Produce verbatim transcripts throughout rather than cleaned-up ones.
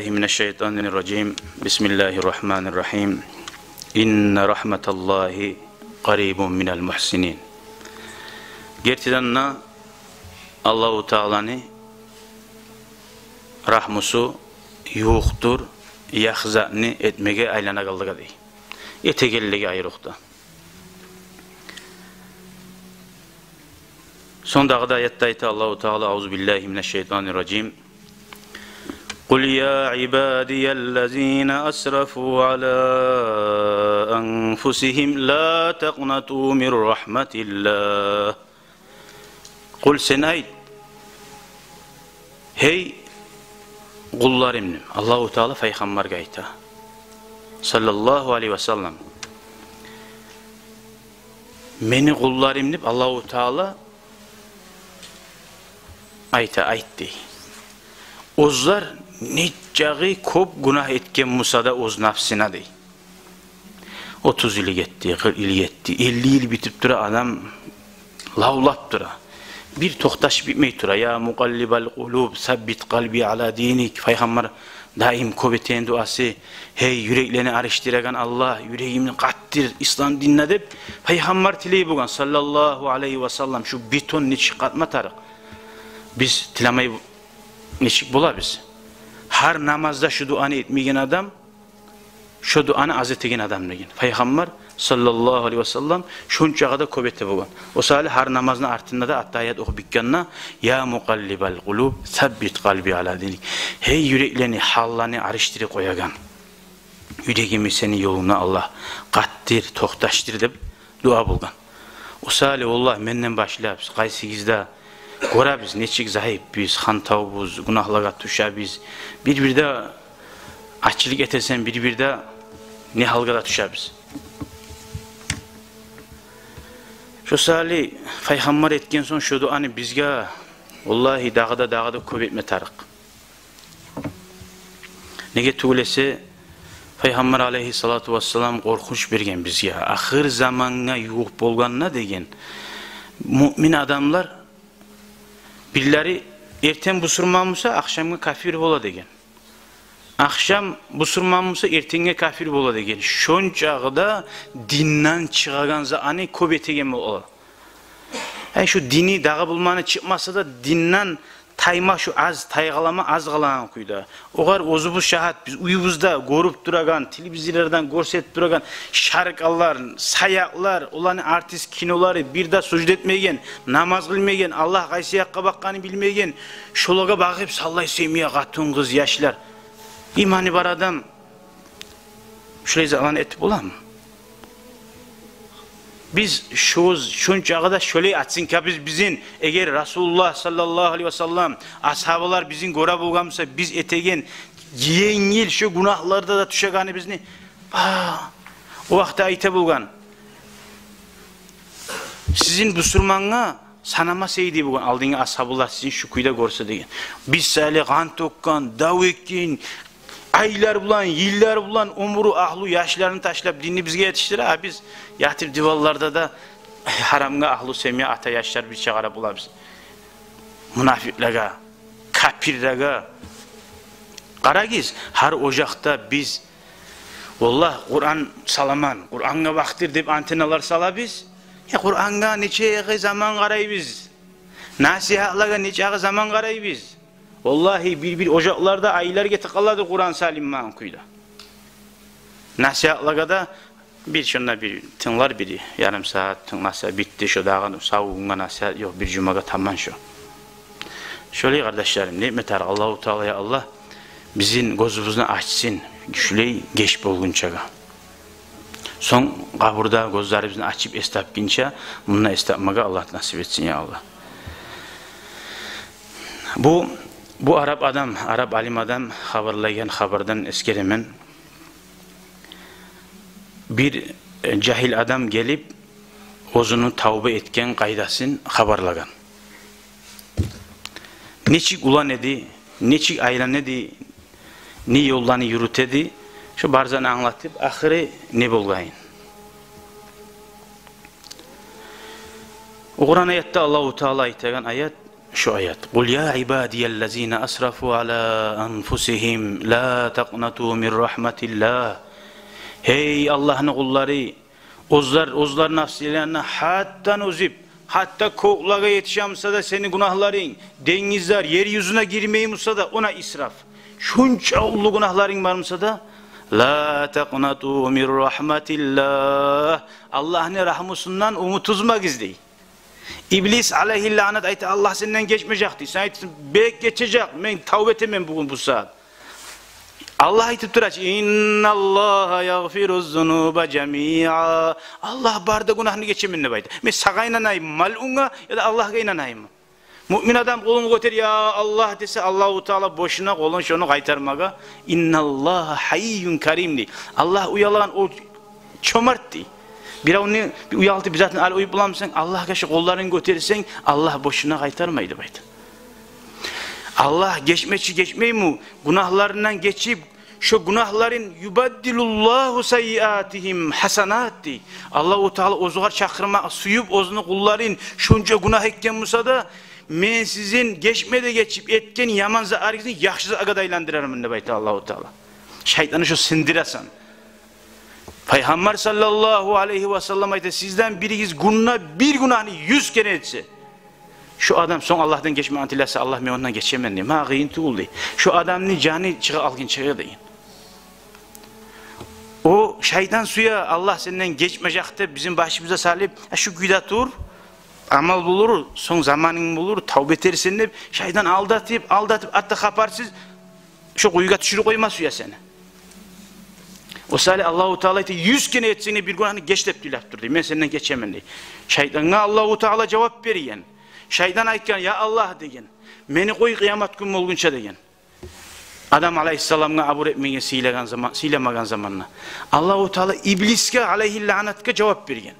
من الشيطان الرجيم. بسم الله الرحمن الرحيم. إن رحمة الله قريب من المحسنين. Гертиден де, Аллагьу Тааланы рагьмусу ювукъдур яхшы затны этмеге айланагъанлагъа, дей. Этегенлеге айрокъда. Сонг дагъы да аятда айта Аллагьу Таала: أعوذ بالله من الشيطان الرجيم. قل يا عبادي الذين أسرفوا على أنفسهم لا تقنطوا من رحمة الله. Къул, сен айт, гьей къулларым, деп Аллагьу Таала пайхаммаргъа айта, саллаллагьу алайгьи ва саллам, мени къулларым, деп Аллагьу Таала айта, айт, дей. Оьзлер нечакъы кёп гюнагь этген буса да оьз напсына, дей. Отуз йыл гетди, къыркъ йыл гетди, элли йыл битип тура, адам лавлап тура. Бир токъташып битмей тура. يا مقلب القلوب ثبت قلبي على دينك. Пайхаммар даим кёп этеген дуасы: гьей юреклени алышдырагъан Аллагь, юрегимни къатдыр ислам динде, деп пайхаммар тилей болгъан, саллаллагьу алайгьи ва саллам. Шу бетон нечик къатма тарыкъ? Биз тилемей нечик болабыз? Гьар намазда шу дуаны этмеген адам шо дуаны аз этеген адам, деген. Пайхаммар, саллаллагьу алайгьи ва саллам, шончакъы да кёп эте болгъан. О саялы гьар намазны артында да аттагьият охуп битгенде: يا مقلب القلوب ثبت قلبي على دينك. Гьей юреклени гьалларын алышдырып къоягъан, юрегимни сени ёлунгда, Аллагь, къатдыр, токъташдыр, деп дуа болгъан. О саялы, валлагь, менден башлап, къайсыбыз да гёребиз, нечик заипбиз, хантавбуз, гюнагьлагъа тюшебиз. Бир-бирде ачылыкъ этесен, бир-бирде не гьалгъа да тюшебиз. Шо саялы пайхаммар этген сонг шо дуаны бизге, валлагь, дагъы да, дагъы да кёп этме тарыкъ. Неге тюгюл эсе, пайхаммар алайгьиссалату вассалам къоркъунч берген бизге. Ахыр замангъа ювукъ болгъанда, деген, муъмин адамлар, бирлери эртен бусурман буса, ахшамгъа капир бола, деген. Ахшам бусурман буса, эртенге капир бола, деген. Шончакъы да динден чыгъагъан затны кёп этеген бола. Ай, шу дини дагъы булманы чыкъмаса да, динден тайма шу аз, тайгъалама аз къалагъан кюйде. Огъар оьзюбюз шагьатбыз, уьюбюзде гёрюп турагъан, телевизорлардан гёрсетип турагъан шаркъанлар, саякълар, оланы артист кинолары, бир де сужда этмеген, намаз къылмайгъан, Аллагь къайсы якъгъа бакъгъанын билмейген, шолагъа багъып саллай семья, къатын-къыз, яшлар. Иманы бар адам шулай затланы этип боламы? Биз шо, шончакъы да шолай оценкабыз бизин, эгер Расулуллагь саллаллагьу алайгьи ва саллам, асгьабалар бизин гёре болгъан буса, биз этеген енгил шо гюнагьларда да тюшегенибизни. Ба, о вакътиде айта болгъан: сизин бусурмангъа санамас эди болгъан алдынгъы асгьабалар, сизин шу кюйде гёрсе, деген. Биз саялы къан тёкген, дав этген, айлар булан, йыллар булан оьмюрю, агьлю, яшларын ташлап динни бизге етишдире, а биз ятып диванларда да гьарамгъа агьлю, семья, ата, яшлар бирче къарап болабыз. Мунафикълеге, капирлеге. Къарагъыз, гьар ожакъда биз, валлагь, Къуран саламан, Къурангъа бакъдыр деп антенналар салабыз. Я, Къурангъа нечакъы заман къарайбыз? Насигьатлагъа нечакъы заман къарайбыз? Валлагь, бир-бир ожакъларда айлар гетип къалады Къуран салынмагъан кюйде. Насигьатлагъа да бир шонда бир тынглар, бир ярым сагьат тынгласа, битди, шо дагъы, сав гюнге насигьат ёкъ, бир жумагъа таман шо. Шолай, къардашларым, не этме тарыкъ? Аллагьу Таала, я Аллагь, бизин гёзюбюзню ачсын шулай геч болгъунчагъа. Сонг къабурда гёзлерибизни ачып эс тапгъынча, мунда эс тапмагъа Аллагь насип этсин, я Аллагь. Бу, бу арап адам, арап алим адам хабарлайгъан хабардан эсгеремен. Бир, э, жагьил адам гелип, оьзюню тавба этген къайдасын хабарлагъан. Нечик улана эди, нечик айлана эди, не ёлланы юрюте эди, шо барзан англатып, ахыры не болгъанын. О Къуран аятда Аллагьу Таала айтагъан аят: Шу аят. «Къул я ибадияллазина асрафу ала анфусигьим ла такънату мин рагьматиллагь». Гьей Аллагьны къуллары, оьзлер, оьзлер нафсларына гьатдан оьзюп, гьатта кёклеге етишемсе де сени гюнагьларынг, денгизлер, ер юзюне гирмеймсе де, она исраф. Шунча уллу гюнагьларынг бармса да, «Ла такънату мин рагьматиллагь». Аллагьны рагьмусундан умут уьзмегиз дей. Иблис алайгьи лаънат айта: «Аллагь сенден гечмежек», – дей. Сен айтасанг: «Бек гечежек, мен тавба этемен бугюн, бу сагьат». Аллагь айтып тура чы: «Инналлагьа ягъфируз зунуба жамиа». Аллагь бары да гюнагьны гечемен деп айта. Мен сагъа инанайым, малъунга, яда Аллагьгъа инанайым? Муъмин адам къолун гётерип: «Я Аллагь», – десе, Аллагьу Таала бошуна къолун шону къайтармагъа. «Инналлагьа гьайюн карим», – дей. Аллагь уялагъан, о чомарт дей. Биревню бир уялтып, бир затын алып къоюп боламысан, Аллагьгъа шу къолларынг гётерсенг, Аллагь бошуна къайтармай деп айта. Аллагь гечмечи гечмейми? Гюнагьларындан гечип, шо гюнагьларын, «юбаддилуллагьу саййиатигьим гьасанат», – дей. Аллагьу Таала оьзюгер чакъырма сююп оьзюню къулларын, шунча гюнагь этген буса да, «Мен сизин гечме де гечип, этген яман затларыгъызны яхшы затлагъа да айландырарман», – деп айта Аллагьу Таала. Шайтанны шо сындырасан. Пайхаммар саллаллагьу алайгьи ва саллам айта: «Сизден биригиз гюнде бир гюнагьны юз керен этсе, шу адам сонг Аллагьдан гечмекни тилесе, Аллагь, мен ондан гечемен», – дей. Магъа къыйын тюгюл дей. Шу адамны жаны чыгъа алгъынчагъа дейин. О шайтан сюе Аллагь сенден гечмежек деп бизин башыбызгъа салып: «А, шу кюйде тур, амал болур, сонг заманынг болур, тавба этерсен», – деп, шайтан алдатып, алдатып, гьатта хабарсыз шо къуюгъа тюшюрюп къойма сюе сени. О саялы Аллагьу Таала айта: «Юз керен этсенг де бир гюнагьны геч деп тилеп тур», – дей. «Мен сенден гечемен», – дей. Шайтангъа Аллагьу Таала жавап берген. Шайтан айтгъан: «Я Аллагь, – деген, – мени къой къыямат гюн болгъунча», – деген. Адам алайгьиссаламгъа абур этмеген, сыйлагъан заман, сыйламагъан заманда. Аллагьу Таала Иблисге алайгьи лаънатгъа жавап берген.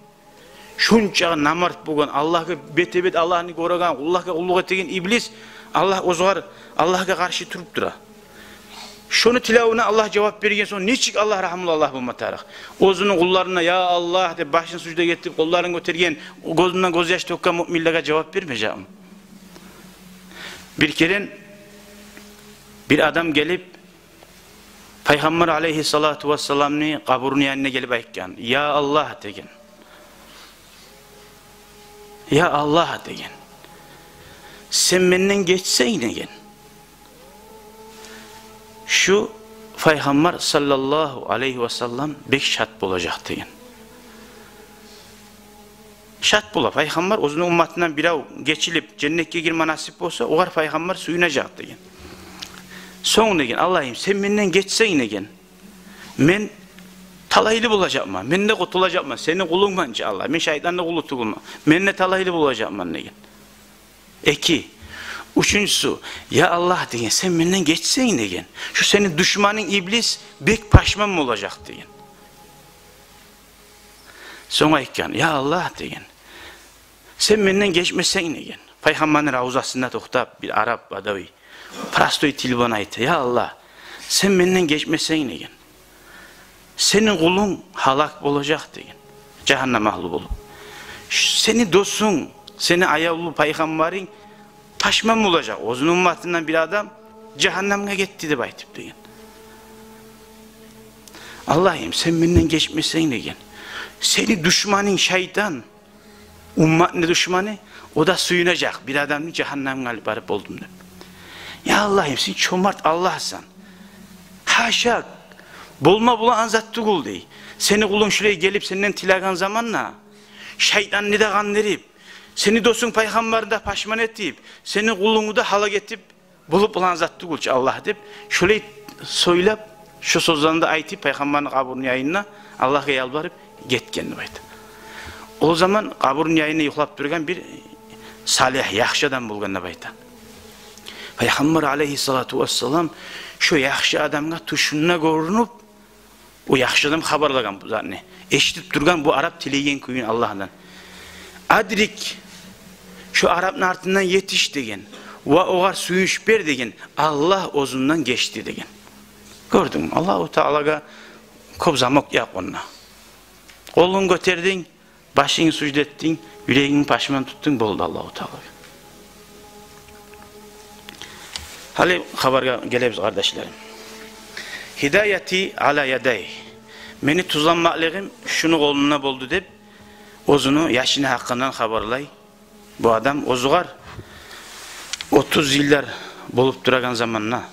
Шунча намарт болгъан, Аллагьгъа бетге-бет, Аллагьны гёреген, Аллагьгъа къуллукъ этеген Иблис, Аллагь оьзюгер, Аллагьгъа къаршы туруп тура. Шону тилевюне Аллагь жавап берген сонг, нечик Аллагь рагьмулу Аллагь болма тарыкъ? Оьзюню къулларына «Я Аллагь» деп, башын суждагъа этип, къолларын гётерген, гёзюнден гёзьяш тёккен муъминлеге жавап бермежекми? Бир керен бир адам гелип, Пайхаммар алайгьиссалату вассаламны къабуруну янына гелип айтгъан: «Я Аллагь, – деген, – я Аллагь, – деген, – сен менден гечсенг, – деген, – шу Пайхаммар саллаллагьу алайгьи вассалам бек шат болажакъ», – деген. Шат бола Пайхаммар, оьзюню умматындан бирев гечилип, женнетге гирме насип болса, огъар Пайхаммар сююнежек деген. Сонг деген: «Аллагьым, сен менден гечсенг, – деген, – мен талайлы болажакъман, мен де къутулажакъман, сени къулунгман чы, Аллагь, мен шайтанны къулу тюгюлмен, мен де талайлы болажакъман», – деген. Эки. Уьчюнчюсю: «Я Аллагь, – деген, – сен менден гечсенг, – деген, – шу сени душманынг Иблис бек пашман болажакъ», – деген. Сонг айтгъан: «Я Аллагь, – деген, – сен менден гечмесенг, – деген, – Пайхаммарны равзасында токътап, бир араб бадави простой тил булан айта: „Я Аллагь, сен менден гечмесенг, – деген, – сени къулунг гьалак болажакъ, – деген, – жагьаннам агьлю болуп. Сени досунг, сени аявлу Пайхаммарынг пашман болажакъ, оьзюню умматындан бир адам жагьаннамгъа гетди деп айтып“, – деген. «Аллагьым, сен менден гечмесенг, – деген, – сени душманынг шайтан, умматны душманы, о да сююнежек, бир адамны жагьаннамгъа алып барып болдум деп. Я Аллагьым, сен чомарт Аллагьсан. Гьаша, болма болагъан зат тюгюл, – дей. – Сени къулунг шулай гелип сенден тилеген заманда, шайтанны да къандырып, сени досунг Пайхаммарны да пашман этип, сени къулунгну да гьалак этип болуп болагъан зат тюгюл чю, Аллагь», – деп, шулай сёйлеп, шу сёзлени де айтып, Пайхаммарны къабуруну янында Аллагьгъа ялбарып гетген деп айта. Ол заман къабуруну янында юхлап тургъан бир салигь, яхшы адам болгъан деп айта. Пайхаммар алайгьиссалату вассалам шо яхшы адамгъа тюшюнде гёрюнюп, о яхшы адам хабарлагъан бу затны. Эшитип тургъан бу араб тилейген кюйюн Аллагьдан. «Адрик, шо арабны артындан етиш, – деген, – ва огъар сююнч бер, – деген, – Аллагь оьзюнден гечди», – деген. Гёрдюнгмю? Аллагьу Таалагъа кёп замок ёкъ онда. Къолунг гётердинг, башынгны сужда этдинг, юрегингни пашман тутдунг, болду Аллагьу Таалагъа. Гьали хабаргъа гелебиз, къардашларым. «Гьидаяти ала ядай». Мени тюзленмеклигим шуну къолунда болду деп, оьзюню яшыны гьакъындан хабарлай бу адам. Оьзюгер отуз йыллар болуп турагъан заманда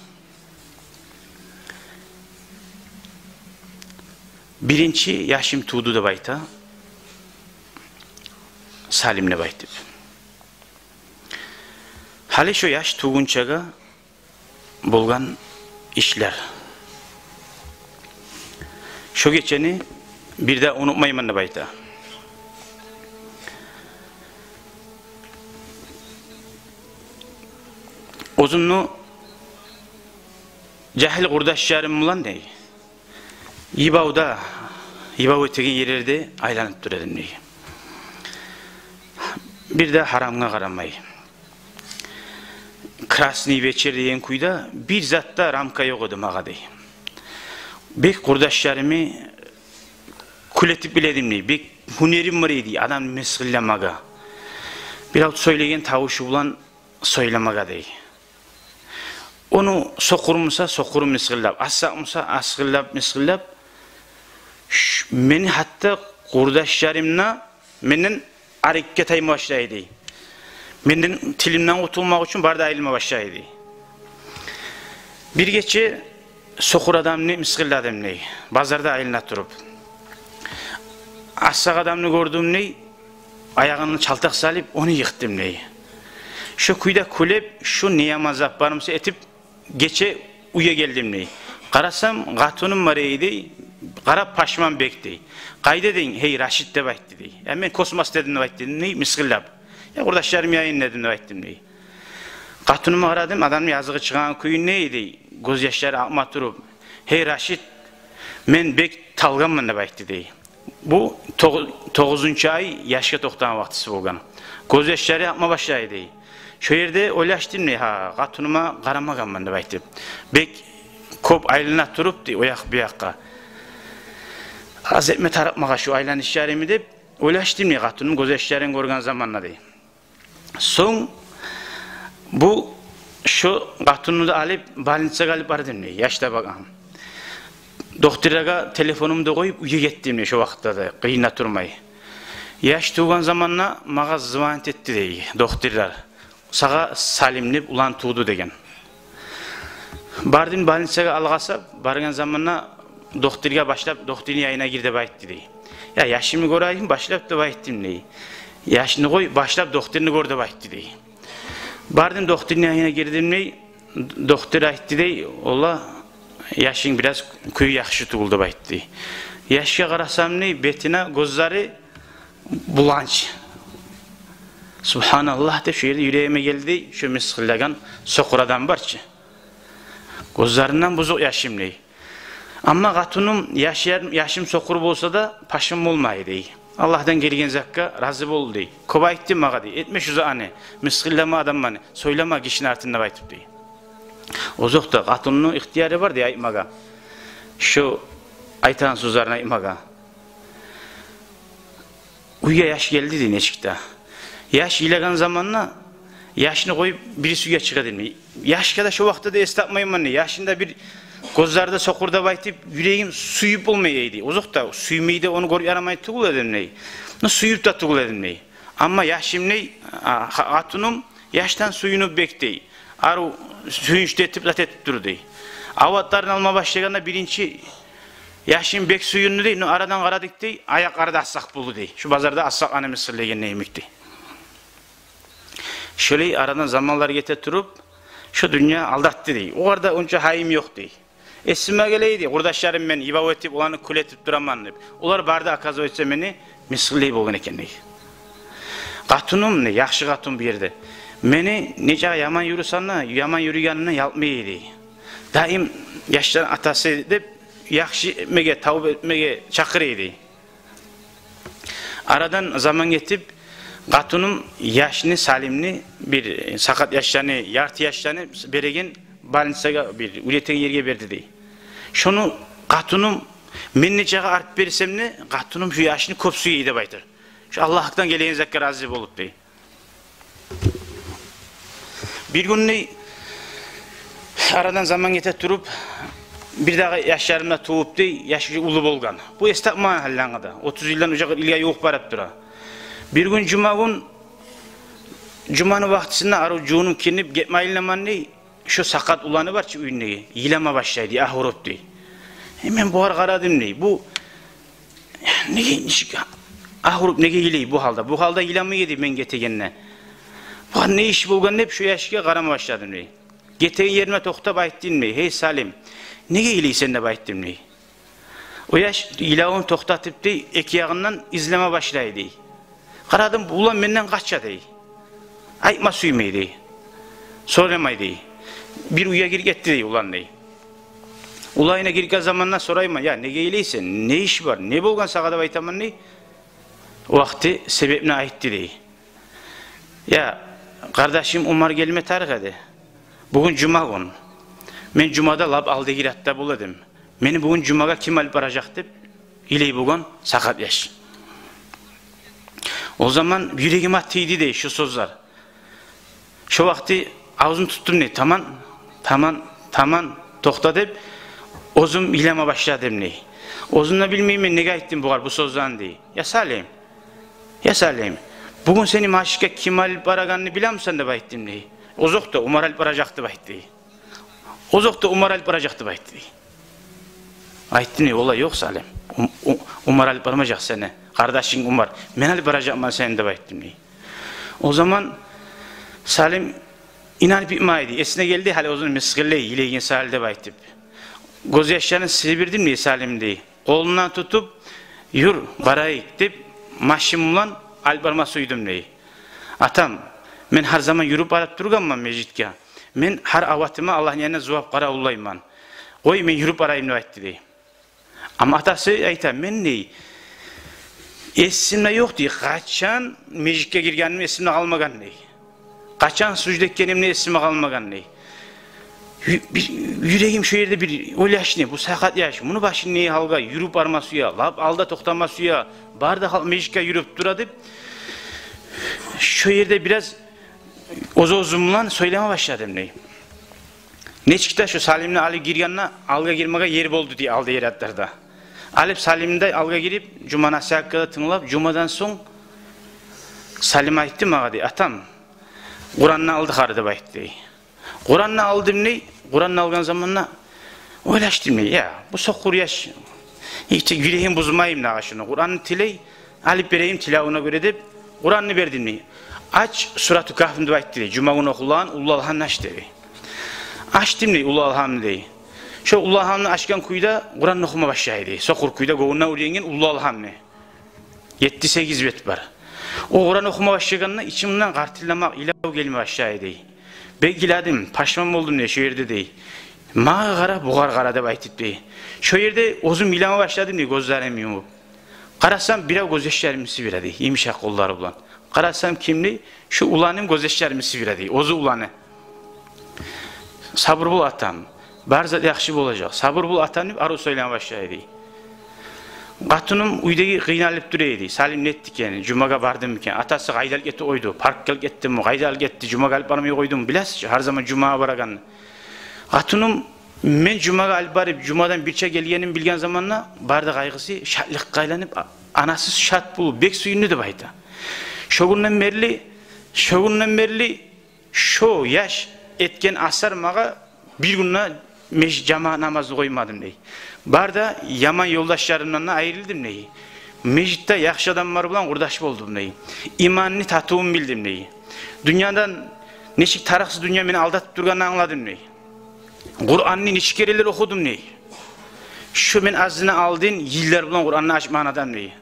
биринчи яшым тувду деп айта, Салим деп айтып. Гьали шо яш тувгъунчагъа болгъан ишлер. Шо гечени бир де унутмайман деп айта. Оьзюмню жагьил къурдашларым булан дей, йыбавда, йыбав этеген ерлерде айланып тура эдим дей. Бир де гьарамгъа къарамай. «Красный вечер» деген кюйде бир зат да рамка ёкъ эди магъа дей. Бек къурдашларымны кюлетип биле эдим дей. Бек гьюнерим бар эди адамны мысгъылламагъа. Бирев сёйлеген тавушу булан сёйлемеге дей. Ону сокъур буса, сокъур мысгъыллап, асакъ буса, асгъыллап, мысгъыллап. Ш-, мени гьатта къурдашларым да менден арекге тайма башлай эди. Менден, тилимден къутулмакъ учун бары да айрылма башлай эди. Бир гече сокъур адамны мысгъылладым дей, базарда айлана туруп. Асакъ адамны гёрдюм дей, аягъына чалтакъ салып, ону йыкъдым дей. Шо кюйде кюлеп, шо не яман зат бар буса этип, гече уьйге гелдим дей. Къарасам, къатыным бар эди дей, къарап, пашман бек дей. «Къайда эдинг, гьей Рашид?» деп айтды дей. «Я мен космос дедим», деп айтдым дей, мысгъыллап. «Я къурдашларым янында эдим», деп айтдым дей. Къатыныма къарадым, адамны языгъы чыгъагъан кюйде эди дей, гёзьяшлары акъма туруп. «Гьей Рашид, мен бек талгъанман», деп айтды дей. Бу тогъу-, тогъузунчу ай яшгъа токътагъан вакътиси болгъан. Гёзьяшлары акъма башлай дей. Шо ерде ойлашдым дей, гьа, къатыныма къарамагъанман деп айтып. Бек кёп айлана туруп дей, о якъ-бу якъгъа. Аз этме тарыкъ магъа шо айланышларымны деп ойлашдым дей, къатыным гёзьяшларын гёрген заманда дей. Сонг бу шо къатынымны да алып, больницагъа алып бардым дей, яш да бакъгъан. Докторлагъа телефонумну да къоюп, уьйге гетдим дей, шо вакътда да къыйында турмай. Яш тувгъан заманда магъа звонить этди дей докторлар. «Сагъа Салим деп улан тувду», деген. Бардым больницагъа алгъасап, баргъан заманда докторгъа башлап, докторну янына гир деп айтды дей. «Я, яшымны гёрейим башлап», деп айтдым дей. «Яшны къой, башлап докторну гёр», деп айтды дей. Бардым докторну янына, гирдим дей. Доктор айтды дей: «Ола, яшынг бираз кюю яхшы тюгюл», деп айтды дей. Яшгъа къарасам дей, бетине гёзлери буланч. Субгьаналлагь деп шо ерде юрегиме гелди, шо мысгъыллагъан сокъур адам бар чы. Гёзлеринден бузукъ яшым дей. Амма къатыным: «Яш-, яшым сокъур болса да, пашман болмай», дей. «Аллагьдан гелген затгъа рази бол», дей. «Кёп айтды магъа», дей, «этме шу затны, мысгъыллама адамланы, сёйлеме гишини артында», деп айтып дей. Озокъда, къатынны ихтияры бар дей айтмагъа. Шо айтагъан сёзлерин айтмагъа. Уьйге яш гелди дей нечикде. Яш йылагъан заманда яшны къоюп, бириси уьйге чыгъа дей. Яшгъа да шо вакътиде эс тапмайман дей. Яшны да бир гёзлери де сокъур деп айтып, юрегим сююп болмай эди. Озокъда, сюймей де, ону гёрюп ярамай тюгюл эдим дей. Ну, сююп де тюгюл эдим дей. Амма яшым дей, а, къа-, къатыным яшдан сююнюп бек дей. Арив сююнч де этип, зат этип тур дей. Аватларын алма башлагъанда биринчи яшым бек сююндю дей, ну, арадан къарадыкъ дей, аякълары да асакъ болду дей. Шу базарда асакъланы мысгъыллагъан йимик дей. Шолай арадан заманлар гете туруп, шу дюнья алдатды дей. Огъар да онча гьайым ёкъ дей. Эсиме геле эди, къурдашларым, мен йыбав этип, оланы кюлетип тураман деп. Олар бары да, оказывается, мени мысгъыллай болгъан экен дей. Къатыным дей, яхшы къатын бу ерде. Мени нечакъы яман юрюсем де, яман юрюгенине ялкъмай дей. Даим яшланы атасы деп, яхшы этмеге, тавба этмеге чакъыра дей. Арадан заман гетип, къатыным яшны, Салимни, бир сакъат яшланы, ярты яшланы береген больницагъа, бир уьйретеген ерге берди дей. Шону къатыным, мен нечакъы алып берсем де, къатыным шу яшны кёп сюе деп айтыр. Шу Аллагьдан гелеген затгъа рази болуп дей. Бир гюн дей, Арадан заман гете туруп, бирдагъы яшларым да тувуп, дей, яш уже уллу болгъан. Бу эс тапмагъан гьаллангъы да. Отуз йылдан уже къыркъ йылгъа ювукъ барып тура. Бир гюн жума гюн, жуманы вакътисинде арив жувунуп-кийинип гетме айланаман, дей, шо сакъат уланы бар чы уьюндеги, йылама башлай, дей, агь уруп, дей. Э, мен бугъар къарадым, дей. Бу неге, нечик агь уруп, неге йылай бу гьалда? Бу гьалда йыламай эди мен гетегенде. Бугъар не иш болгъан деп, шо яшгъа къарама башладым, дей. Гетеген ериме токътап айтдым, дей: «Гьей, Салим, неге йылайсан?» — деп айтдым, дей. О яш йылавун токътатып, дей, эки ягъындан излеме башлай, дей. Къарадым, бу улан менден къача, дей. Айтма сюймей, дей. Сёйламай, дей. Бир уьйге гирип гетди, дей, улан, дей. Улайына гирген заманда сорайман: «Я, неге йылайсан? Не иш бар? Не болгъан сагъа?» — деп айтаман, дей. О вакъти себепни айтды, дей. «Я, къардашым Умар гелме тарыкъ эди. Бугюн жума гюн. Мен жумада лап алдагъы ратда бола эдим. Мени бугюн жумагъа ким алып баражакъ?» — деп йылай болгъан сакъат яш. О заман юрегиме тийди, дей, шо сёзлер. Шо вакъти авзум тутдум, дей. «Таман, таман, таман, токъта», — деп, оьзюм йылама башладым, дей. Оьзюм де билмеймен неге айтдым бугъар бу сёзлени, дей. «Я, Салим, я, Салим, бугюн сени межитге ким алып барагъанны билемисен?» — деп айтдым, дей. «Озокъда, Умар алып баражакъ», — деп айтды. «Озокъда, Умар алып баражакъ», — деп айтды, дей. Айтдым, дей: «Валлагь, ёкъ, Салим. Ум-, У-, Умар алып бармажакъ сени. Къардашынг Умар. Мен алып баражакъман сени», — деп айтдым, дей. О заман Салим инанып битмей эди. Эсине гелди, гьали оьзюн мысгъыллай, йылайгъан саялы деп айтып. Гёзьяшларын сибирдим, дей, Салимни, дей. Къолундан тутуп: «Юр, барайыкъ», — деп, машин булан алып барма сюйдюм, дей. «Атам, мен гьар заман юрюп барып тургъанман межитге. Мен гьар аватыма Аллагьны янына зувап къаравуллайман. Къой, мен юрюп барайым», — деп айтды, дей. Амма атасы айта: «Мен, дей, эсимде ёкъ, дей, къачан межитге гиргеним эсимде къалмагъан, дей. Къачан сужда этгеним де эсимде къалмагъан», — дей. Ю-, бир, юрегим шо ерде бир ойлашды: «Бу сакъат яш, муну башы не гьалгъа, юрюп барма сюе, лап алда токътама сюе, бары да халкъ межитге юрюп тура», — деп, шо ерде бираз оьз-оьзюм булан сёйлеме башладым, дей. Нечик де шо Салимни алып гиргенде, алгъа гирмеге ер болду, дей, алда ер атларда. Алып Салимни де алгъа гирип, жума насигьатгъа да тынглап, жумадан сонг Салим айтды магъа, дей: «Атам, Къуранны алдыкъ гьали», — деп айтды, дей. Къуранны алдым, дей. Къуранны алгъан заманда ойлашдым, дей: «Я, бу сокъур яш, гьеч юрегин бузмайым дагъы шуну. Къуранны тилей, алып берейим тилавуна гёре», — деп, Къуранны бердим, дей. «Ач Сурату Кагьфны», — деп айтды, дей. «Жума гюн охулагъан Уллу Алгьамны ач», — деди. Ачдым, дей, Уллу Алгьамны, дей. Шо Уллу Алгьамны ачгъан кюйде Къуранны охума башлай, дей. Сокъур кюйде, гёнгюне уьйренген Уллу Алгьамны. Етти-сегиз бет бар. О Къуранны охума башлагъанда ичимден къартылламакъ, йылав гелме башлай, дей. Бек йыладым, пашман болдум, дей, шо ерде, дей. «Магъа къара, бугъар къара», — деп айтып, дей. Шо ерде оьзюм йылама башладым, дей, гёзлерим юмуп. Къарасам, бирев гёзьяшларымны сибире, дей, йымышакъ къоллары булан. Къарасам, ким, дей? Шо уланым гёзьяшларымны сибире, дей, оьзю уланы. «Сабур бол, атам. Бары зат яхшы болажакъ. Сабур бол, атам», — деп, арив сёйлеме башлай, дей. Къатыным уьйдеги къыйналып тура эди. Салим нетди экен, жумагъа бардымы экен? Атасы къайда алып гетди къойду? Паркгъа алып гетдими? Къайда алып гетди? Жумагъа алып бармай къойдуму? Билесиз чи, гьар заман жумагъа барагъанны. Къатыным мен жумагъа алып барып, жумадан бирче гелгенин билген заманда, бары да къайгъысы шатлыкъгъа айланып, а-, анасы шат болуп, бек сююндю деп айта. Шо гюнден берли, шо гюнден берли шо яш этген асар магъа бир гюн де межит жамаат намазны къоймадым, дей. Бары да яман ёлдашларымдан да айрылдым, дей. Межитде яхшы адамлар булан къурдаш болдум, дей. Иманны татывун билдим, дей. Дюньядан нечик тарыкъсыз дюнья мени алдатып тургъанын англадым, дей. Къуранны нече керенлер охудум, дей. Шо мен азына алдын йыллар булан Къуранны ачмагъан адам, дей.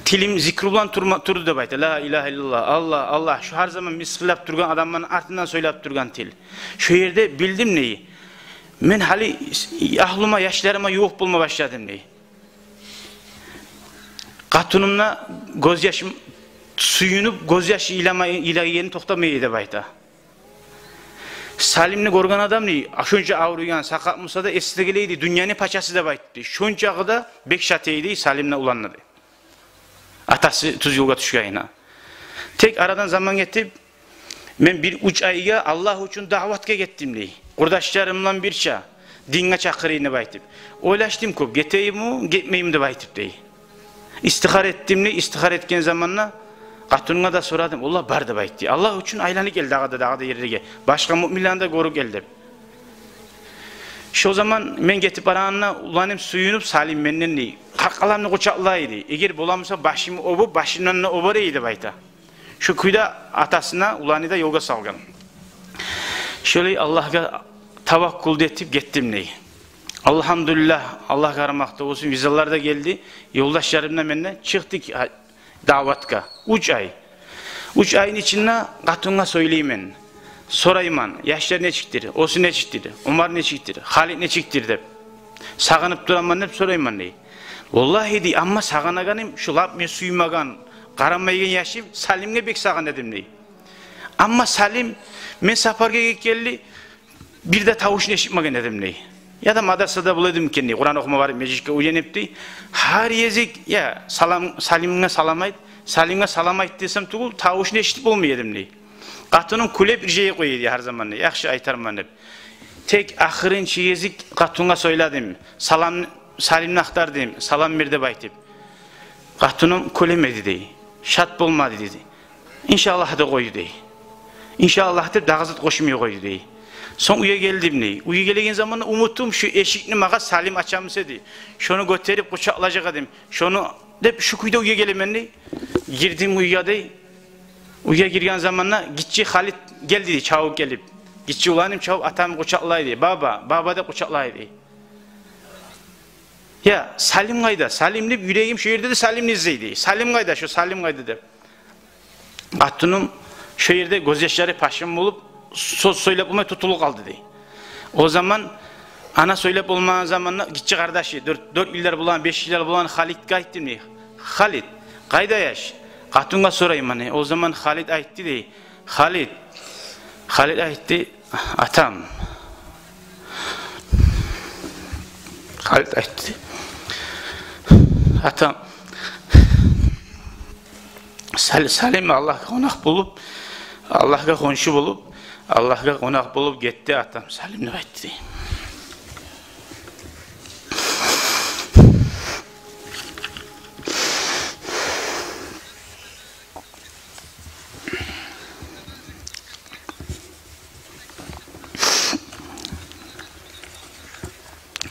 Тилим зикру булан турма-, турду деп айта. Ла илагьа иллаллагь, Аллагь, Аллагь. Шо гьар заман мысгъыллап тургъан адамланы артындан сёйлеп тургъан тил. Шо ерде билдим, дей. Мен гьали агьлюме, яшларыма ювукъ болма башладым, дей. Къатыным да гёзьяшым, сююнюп, гёзьяш йылама, йылагъанын токътамай эди деп айта. Салимни гёрген адам, дей, а шонча авруйгъан, сакъат буса да, эсине геле эди, дюньяны пачасы деп айтды. Шончакъы да бек шат эди Салимни уланы, дей, атасы тюз ёлгъа тюшгенине. Тек арадан заман гетип, мен бир уьч айгъа Аллагь учун даъватгъа гетдим, дей. Къурдашларым булан бирче динге чакъырайым деп айтып. Ойлашдым кёп, гетейимми, гетмейимми деп айтып дей. Истихара этдим дей, истихара этген заманда къатынымгъа да сорадым, олар бар деп айтды. Аллагь учун айланып гел дагъы да, дагъы да ерлеге. Башгъа муъминлени де гёрюп гел деп. Шо заман мен гетип барагъанда уланым сююнюп, Салим менден дей, къаркъарамны къучакълай дей. Эгер боламыса башымны оьбюп, башымдан да оьбер эди деп айта. Шо кюйде атасына уланын да ёлгъа салгъан. Шолай Аллагьгъа таваккул этип гетдим дей. Алгьамдулиллагь, Аллагьгъа макътав болсун, визалар да гелди. Ёлдашларым да, мен де чыкъдыкъ даъватгъа. Уьч ай. Уьч айны ичинде къатынгъа сёйлеймен. Сорайман, яшлар нечикдир, оьзю нечикдир, Умар нечикдир, Халит нечикдир деп. Сагъынып тураман деп сорайман дей. Валлагь дей, амма сагъынагъаным, шу лап мен сюймеген, къарамайгъан яшым Салимге бек сагъына эдим дей. Амма Салим, мен сапаргъа гетгенли, бир де тавушун эшитмеген эдим дей. Яда мадрасада бола эдим экен дей, Къуран охума барып, межитге уьйренип дей. Гьар гезик, я, салам, Салимге салам айт, Салимге салам айт десем тюгюл, тавушун эшитип болмай эдим дей. Къатыным кюлеп иржайып къоя эди гьар заман дей, яхшы айтарман деп. Тек ахырынчы гезик къатынгъа сёйледим. Салам, Салимни ахтардым, салам бер деп айтып. Къатыным кюлемеди дей. Шат болмады дей. Иншаллагь деп къойду дей. Иншаллагь деп дагъы зат къошмай къойду дей. Сонг уьйге гелдим дей. Уьйге гелеген заманда умутум шу эшикни магъа Салим ачамыса дей. Шону гётерип къучакълажакъ эдим. Шону деп шу кюйде уьйге гелемен дей. Гирдим уьйге дей. Уьйге гирген заманда гиччи Халит гелди дей, чабып гелип. Гиччи уланым чабып атамны къучакълай дей. Баба, баба деп къучакълай дей. Я, Салим къайда? Салим деп, юрегим шо ерде де Салимни излей дей. Салим къайда, шо Салим къайда деп. Къатыным шо ерде гёзьяшлары пашын болуп, сёз сёйлеп болмай тутулуп къалды дей. О заман ана сёйлеп болмагъан заманда гиччи къардашы, дёрт, дёрт йыллар болгъан, беш йыллар болгъан Халитге айтдым дей. Халит, къайда яш? Къатынгъа сорайман дей. О заман Халит айтды дей. Халит, Халит айтды, атам. Халит айтды. Атам. Сал-, Салим Аллагьгъа къонакъ болуп, Аллагьгъа хоншу болуп, Аллагьгъа къонакъ болуп гетди атам, Салим деп айтды дей.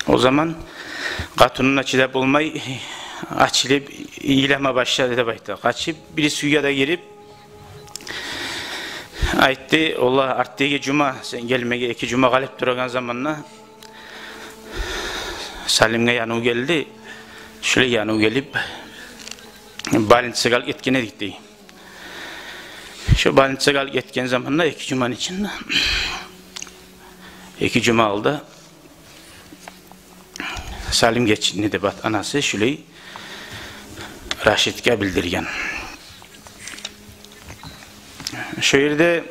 О заман къатынына чыдап болмай, ачылып йылама башлады деп айта. Къачып, бириси уьйге де гирип, айтды, ола, артдагъы жума сен гелмеге эки жума къалып турагъан заманда Салимге янгы гелди. Шулай янгы гелип, больницагъа алып гетген эдик дей. Шо больницагъа алып гетген заманда эки жуманы ичинде, эки жума алда Салим гечинди деп ат-, анасы шулай Рашидге билдирген. Шо ерде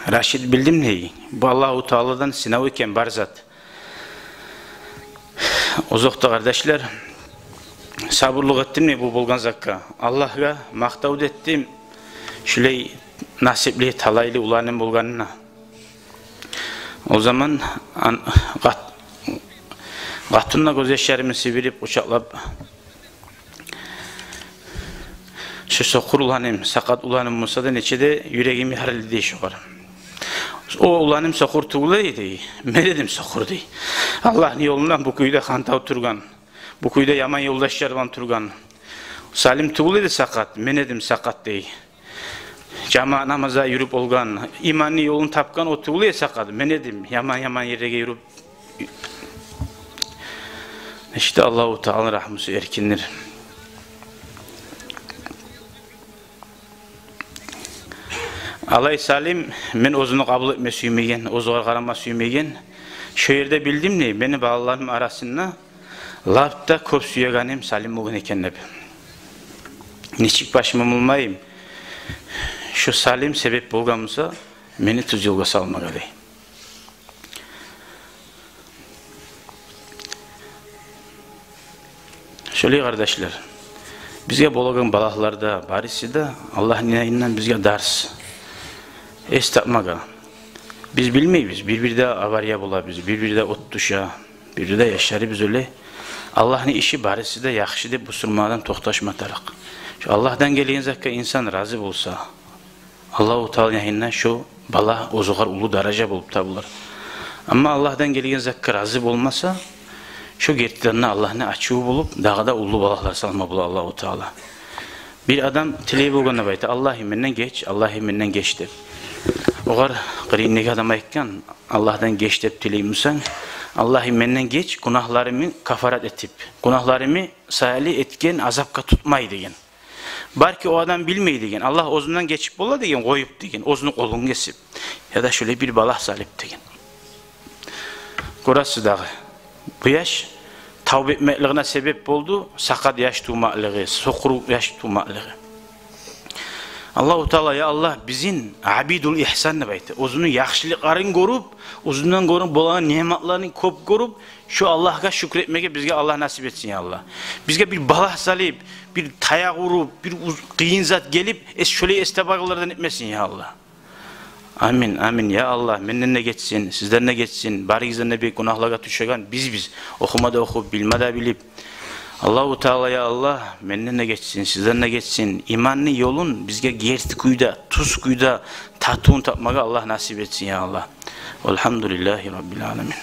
Рашид билдим дей, бу Аллагьу Тааладан сынав экен, бар зат. Озокъда, къардашлар, сабурлукъ этдим дей бу болгъан затгъа. Аллагьгъа макътав да этдим шулай насипли, талайлы уланым болгъанына. О заман ан-, къат-, къатынына гёзьяшларымны сибирип, къучакълап, шу сокъур уланым, сакъат уланым болса да, нече де юрегим ярылды дей шогъар. О уланым сокъур тюгюл эди дей, мен эдим сокъур дей. Аллагьны ёлундан бу кюйде хантав тургъан, бу кюйде яман ёлдашлар булан тургъан. Салим тюгюл эди сакъат, мен эдим сакъат дей. Жамаат намазгъа юрюп болгъан, иманны ёлун тапгъан о тюгюл эди сакъат, мен эдим яман-яман ерлеге юрюп. Ишде Аллагьу Тааланы рагьмусу эркиндир. Алай Салим мен оьзюню къабул этме сюймеген, оьзюне къарама сюймеген. Шо ерде билдим дей, мени балаларым арасында лап да кёп сюегеним Салим болгъан экен деп. Нечик пашман болмайым, шо Салим себеп болгъан буса мени тюз ёлгъа салмагъа дей. Шолай, къардашлар, бизге болагъан балагьлар да, барысы да Аллагьны янындан бизге дарс, эс тапмагъа. Биз билмейбиз, бир-бирде авария бола биз, бир-бирде от тюше, бир-бирде яшларыбыз оьле. Аллагьны иши барысы да яхшы деп бусурман адам токъташма тарыкъ. Шо Аллагьдан гелген затгъа инсан рази болса, Аллагьу Тааланы янында шо бала оьзюгер уллу даража болуп табулар. Амма Аллагьдан гелген затгъа рази болмаса, шо гертиден де Аллагьны ачуву болуп, дагъы да уллу балагьлар салма бола Аллагьу Таала. Бир адам тилей болгъанда айта: «Аллагьым, менден геч, Аллагьым, менден геч», — деп. Огъар къырыйындагъы адам айтгъан: «Аллагьдан геч деп тилей бусанг, Аллагьым, менден геч, гюнагьларымны кафарат этип, гюнагьларымны саялы этген азапгъа тутмай», — деген. Балки, о адам билмей деген, Аллагь оьзюнден гечип бола деген, къоюп деген, оьзюню къолун гесип, яда шолай бир балагь салып деген. Гёресиз дагъы, бу яш тавба этмеклигине себеп болду сакъат яш тувмакълыгъы, сокъурукъ яш тувмакълыгъы. Аллагьу Таала, я Аллагь, бизин абидул ихсан деп айта, оьзюню яхшылыкъларын гёрюп, оьзюнден гёрюп болагъан ниъматларын кёп гёрюп, шо Аллагьгъа шюкюр этмеге бизге Аллагь насип этсин, я Аллагь. Бизге бир балагь салып, бир таякъ уруп, бир уз-, къыйын зат гелип, эс-, шолай эс табагъанлардан этмесин, я Аллагь. Амин, амин. Я Аллагь, менден де гечсин, сизден де гечсин, барыгъыздан да бек гюнагьлагъа тюшеген бизбиз. Охума да охуп, билме де билип. Аллагьу Таала, я Аллагь, менден де гечсин, сизден де гечсин. Иманны ёлун бизге герти кюйде, тюз кюйде татывун тапмагъа Аллагь насип этсин, я Аллагь. Валгьамдулиллагьи раббил аламин.